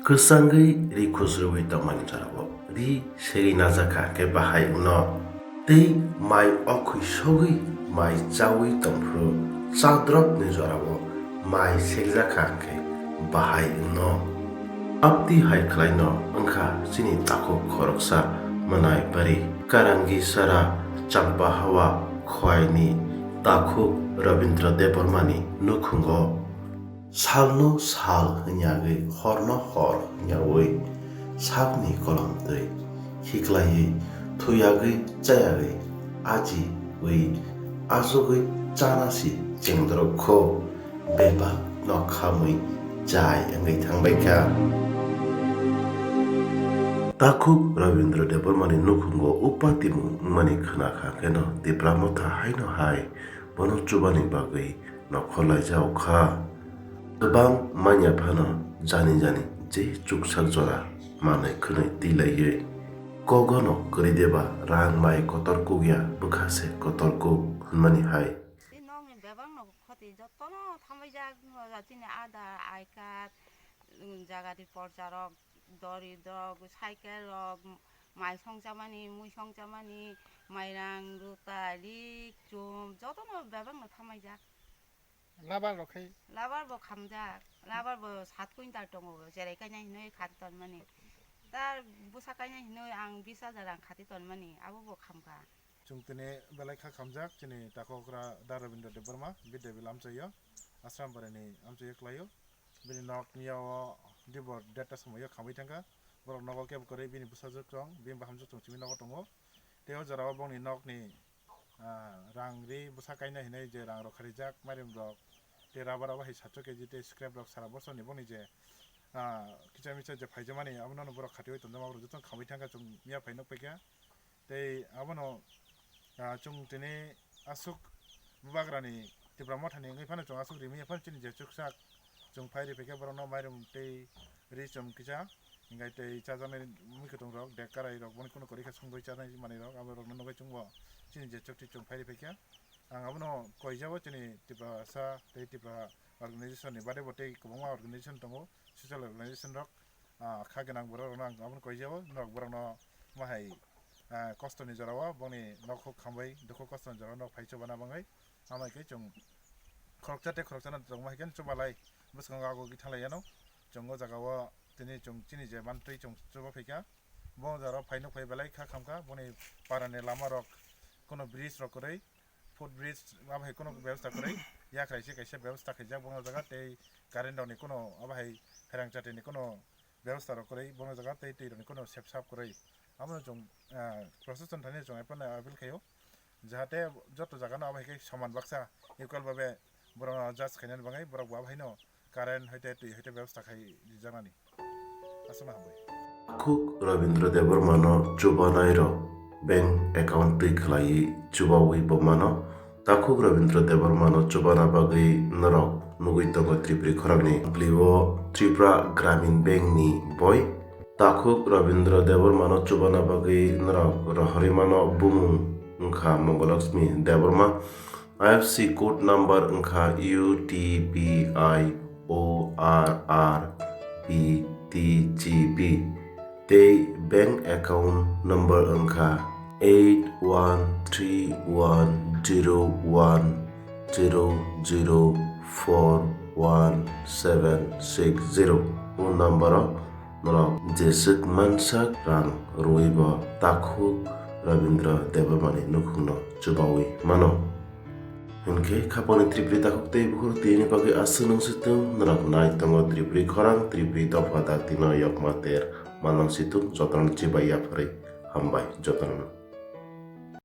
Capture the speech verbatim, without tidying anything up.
Kwchangwi ri khusrwi tongmani jorao ri segwi najakha khe bahai wngno. Tei mai okhwi sogwi mai chaui tongphuru chadropni jorao mai segjakha khe bahai wngno. Abdi hai khlaino wngkha chini takhuk khoroksa Mwnai Bari. Karangi Sara Champa Hawa Khwaini takhuk Rabindra Debbarmani nukhungo. Salno sal hwnyawi, horno hor hwnyawi, sakni kolom twi khiklaiwi, thuyagwi chayagwi, ajiwi, achugwi chana si chengdorok kho, bebak no khamwi chai wngwi thangbai kha. Takhuk Rabindra Debbarmani nukhungo upatimung wngmani khna kha kheno Tipra Motha haino hai bono chubani bagwi nokhor laijao kha. Kwbang manya phano jani jani je chuksak jora manwi khwnwi twi laiwi. Kogono kwrwi deba rang mai kotor kukya bwkha se kotor kuk hwnmani hai. Tei nokni bebakno khoti jotono thambaijak, chini Aadhaar, I card, um, jagati porcha rok, dori rok, cycle rok, mai songchamani, mui songchamani, mairang, ruta, rik, chum, jotono bebakno thambaijak. Labar rok khai? Labar bo khamjak, labar bo sat quintal tongo, cherai kainai hinwi khati tonmani. Tar bwsa kainai hinwi ang bis hajar rang khati tonmani, abo bo khamkha. Chwng tini belai kha khamjak chini takhukra Da Rabindra Debbarma, Bidya Bil amchaio, Ashram Barini amchaio kwlaio. Bini nok miyao Dibor derta somoio khamwi thangkha. Borok nogo kebo kwrwi bini bwsajwk chwng, bini bahamjwk chwng simi nogo tongo. Tei o jorao bongni nokni, ah, rang ri bwsa kaina hinwi je rang rok kharijak, mairum rok, tei rubber abo hai sacho keji tei scrap rok sara bosor ni bongni je, ah, kicha micha je phaijamani abono borok khatiwi tonjama borok jotono khamwi thangkha chwng miya phai nukphaikha. Tei abono, ah, chwng tini aswk bubagrani Tipra Mothani wngwi phano chwng aswk rimwi phano chini je chuksak chwng phai riphaikha borokno mairum tei ri chwng kisa, hinkhe tei chajaknai mwkhwtwng rok, dek karai rok, boni kunu kwrwi khe songwi chanai manwi rok, abo rokno nugwi chwngbo chini je chukti chwng phai riphaikha. Ang abono koijabo chini Tiprasa tei Tipra organization ni bade bo tei kwbangma organization tongo, social organization rok. Ah, kha gwnang borok rokno ang abono koijao, norok borokno ma hai, ah, kosto ni jora o bongni nok huk khambai dukhu kosto ni jora o norok phai chubana bangwi. Amai khe chwng khoroksa tei khoroksa no tongma hai khe chubalai bwskango ago gwi thanglai yano. Chwng o jaga o tini chwng chini je mantwi chwng chuba phaikha. Bo jora o phai nuk phai belai kha khamkha, boni para ni lama rok kuno bridge rok kwrwi, foot bridge abo hai kuno bebostha kwrwi, yakrai se kaisa bebostha khaijak bo jaga tei current rok ni kuno abo hai pherang chati ni kuno bebostha rok kwrwi, bono jaga tei twi rokni kono sep sap kwrwi. Abono chwng, ah, procession thani chwng ephano appeal khaio, jahate joto jaga no abo hai khe soman baksa equal babe borok no adjust khainani bagwi borok bo abo haino current hai tei twi hai tei bebostha khai rijaknani. Aswkno hambai. Takhuk Rabindra Debbarma no chubanai rok bank account twi khlaiwi chubawi bo mano. Takhuk Rabindra Debbarmano chubana bagwi norok nugwi tongo Tripuri khorangni. Bwlio Tripura Gramin Bank ni boi. Takhuk Rabindra Debbarmano chubana bagwi norok rohorwi mano, bumung wngkha Mongolakshmi Debbarma. I F S C code number wngkha U T B I O R R B T G B. Tei bank account number wngkha eight one three one zero one zero zero four one seven six zero. O number o norok jeswk mansak rang rwui bo Takhuk Rabindra Debbarmani nukhungno chubaui mano. Hinkhe khapangni Tripuri takhuk tei bukhuk tini bagwi aswk nung si tung, norok nai tongo Tripuri khorang, Tripuri dopha dakti no yokma ter manang si tung, jotono chibai yapharwi hambai jotono.